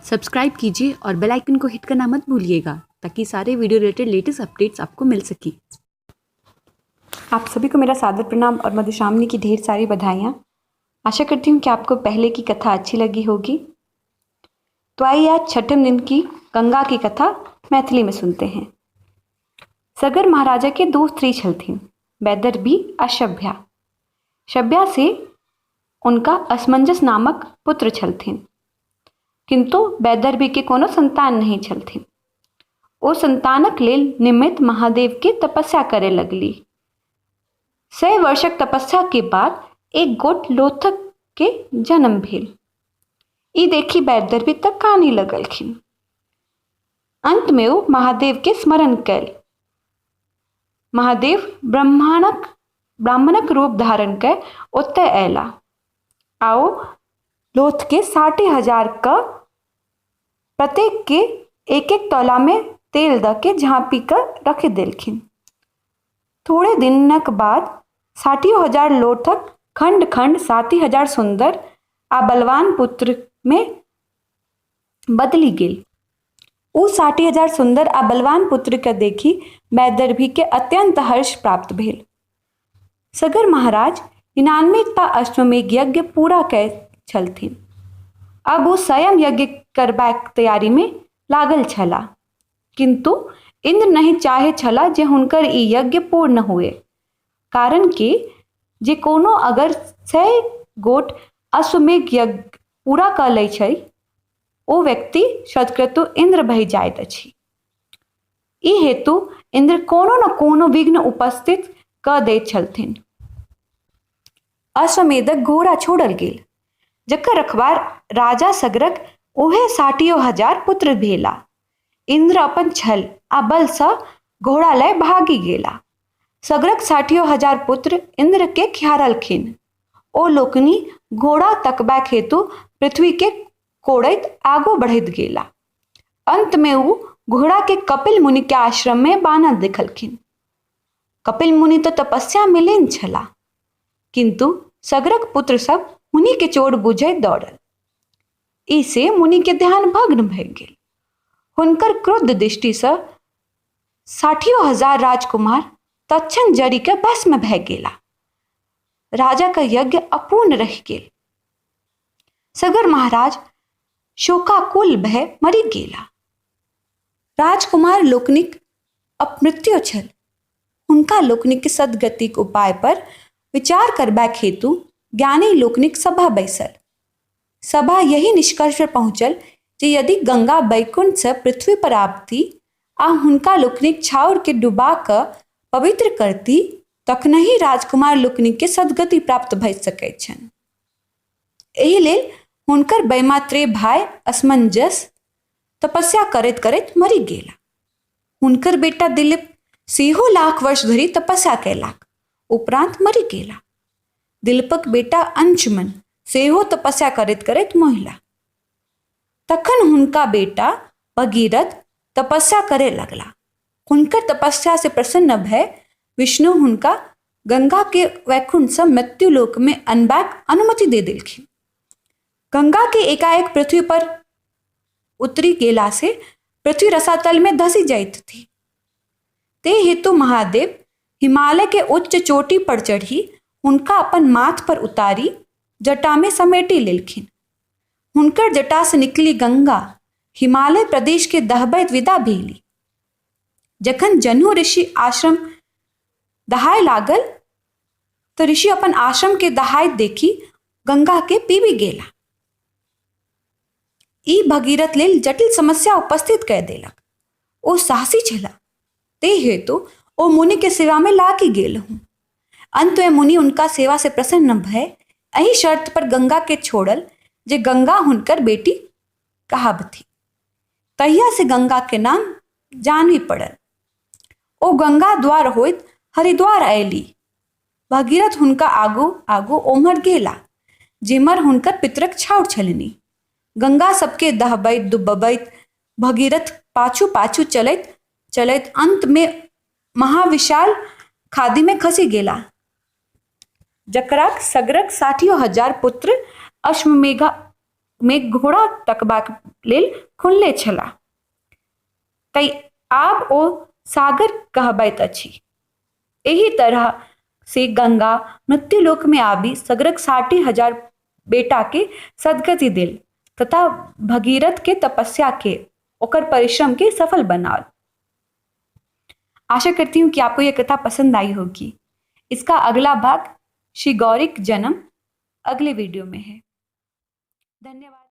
Subscribe कीजिए और बेल icon को हिट करना मत भूलिएगा ताकि सारे वीडियो रिलेटेड लेटेस्ट अपडेट्स आपको मिल सके। आप सभी को मेरा सादर प्रणाम और मधुश्रावणी की ढेर सारी बधाइयाँ। आशा करती हूँ कि आपको पहले की कथा अच्छी लगी होगी। तो आइए आज छठम दिन की गंगा की कथा मैथिली में सुनते हैं। सगर महाराजा के दो स्त्री छलथिन, वैदर्भी आ शभ्या। शभ्या से उनका असमंजस नामक पुत्र छलथिन, किंतु वैदर्भी के कोनो संतान नहीं छलथिन। ओ संतानक लेल निमित्त महादेव के तपस्या करे लगली। 100 वर्षक तपस्या के बाद एक गोट लोथक के जन्म भेल। ई देखी वैदर्भी तक कानी लगलखिन। अंत में ओ महादेव के स्मरण कैल। महादेव ब्राह्मणक रूप धारण कय ओतय अयला आ ओ लोथ के 60,000 क प्रत्येक के एक एक तौला में तेल दऽ के झाँपि कऽ रखि देलखिन। थोड़े दिनक बाद 60,000 लोथक खण्ड खण्ड 60,000 सुन्दर आ बलवान पुत्र में बदलि गेल। ओ 60,000 सुन्दर आ बलवान पुत्रकेँ देखि वैदर्भीकेँ अत्यन्त हर्ष प्राप्त भेल। सगर महाराज 99 टा अश्वमेघ यज्ञ पूरा कय छलथिन। आब ओ स्वयं यज्ञ करबाक तैयारीमे लागल छलाह। किन्तु इन्द्र नहि चाहैत छलाह जे हुनकर ई यज्ञ पूर्ण हुए। कारण कि जे कोनो अगर 100 गोट अश्वमेघ यज्ञ पूरा कऽ लै छै ओ व्यक्ति शतक्रतु इन्द्र भए जाइत अछि। ई हेतु इन्द्र कोनो न कोनो विघ्न उपस्थित कऽ दैत छलथिन। अश्वमेधक घोड़ा छोड़ल गेल, जकर रखबार राजा सगरक ओहे 60,000 पुत्र भेला। इन्द्र अपन छल आ बलसँ घोड़ा लय भागि गेला। सगरक 60,000 पुत्र इन्द्रकेँ खिहारलखिन। ओ लोकनि घोड़ा तकबाक हेतु पृथ्वीकेँ कोड़ैत आगू बढ़ैत गेला। अन्तमे ओ घोड़ाकेँ कपिल मुनिके आश्रममे बान्हल देखलखिन। कपिल मुनि तऽ तपस्यामे लीन छलाह, किन्तु सगरक पुत्र सब मुनिके चोर बुझैत दौड़ल। ई से मुनिके ध्यान भग्न भए गेल। हुनकर क्रुद्ध दृष्टिसँ 60,000 राजकुमार तत्क्षण जरि कऽ भस्म भए गेला। राजाक यज्ञ अपूर्ण रहि गेल। सगर महाराज शोकाकुल भए मरि गेला। राजकुमार लोकनिक अपमृत्यु छल। हुनका लोकनिक सद्गतिक उपाय पर विचार करबाक हेतु ज्ञानी लोकनिक सभा बैसल। सभा यही निष्कर्ष पर पहुँचल जे यदि गंगा बैकुंठसँ पृथ्वी पर आबथि आ हुनका लोकनिक छाउरकेँ डुबा कऽ पवित्र करती तखनहि राजकुमार लोकनिकेँ सद्गति प्राप्त भए सकैत छनि। एहि लेल हुनकर बैमात्रेय भाय असमंजस तपस्या करैत करैत मरि गेला। हुनकर बेटा दिलीप सेहो लाख वर्ष धरि तपस्या कयलाक उपरांत मरि गेला। दिलीपक बेटा अंशुमन सेहो तपस्या करैत करैत महिला। तखन हुनका बेटा भगीरथ तपस्या करय लगला। हुनकर तपस्या से प्रसन्न भए विष्णु हुनका गंगा के वैकुंठ सँ मृत्यु लोक में अनबाक अनुमति दे देलखिन। गंगा के एकाएक पृथ्वी पर उतरि गेला से पृथ्वी रसातल में धसि जाइत थी। ते हेतु महादेव हिमालय के उच्च चोटी पर चढ़ी हुनका अपन माथ पर उतारी जटा में समेटी लेलखिन। हुनकर जटा से निकली गंगा हिमालय प्रदेश के दहबैत विदा भेली। जखन जन्हु ऋषि आश्रम दहाय लागल तऽ ऋषि अपन आश्रम के दहाइत देखी गंगा के पीबि गेला। ई भगीरथ लेल जटिल समस्या उपस्थित कय देलक। ओ साहसी छला, ते हेतु ओ मुनि के सेवा में लागि गेल हूँ। अंत में मुनि उनका सेवा से प्रसन्न भय एहि शर्त पर गंगा के छोड़ल जे गंगा हुनकर बेटी कहाबथि। तहिया से गंगा के नाम जानवी पड़ल। ओ गंगा द्वार होइत हरिद्वार अयली। भगीरथ हुनका आगू आगू ओम्हर गेला जेम्हर हुनकर पितरक छाउर छलनि। गंगा सबके दहबैत डुबबैत भगीरथ पाछू पाछू चलैत चलैत अंत में महाविशाल खादि में खसि गेला, जकरा सगरक 60,000 पुत्र अश्वमेघा मे घोड़ा तकबाक लेल खुनले छलाह, तै आब ओ सागर कहबैत अछि। एहि तरह से गंगा मृत्युलोक में आबि सगरक 60,000 बेटा के सदगति देल तथा भगीरथ के तपस्या के ओकर परिश्रम के सफल बनाओल। आशा करती हूँ कि आपको यह कथा पसंद आई होगी। इसका अगला भाग श्री गौरी जन्म अगले वीडियो में है। धन्यवाद।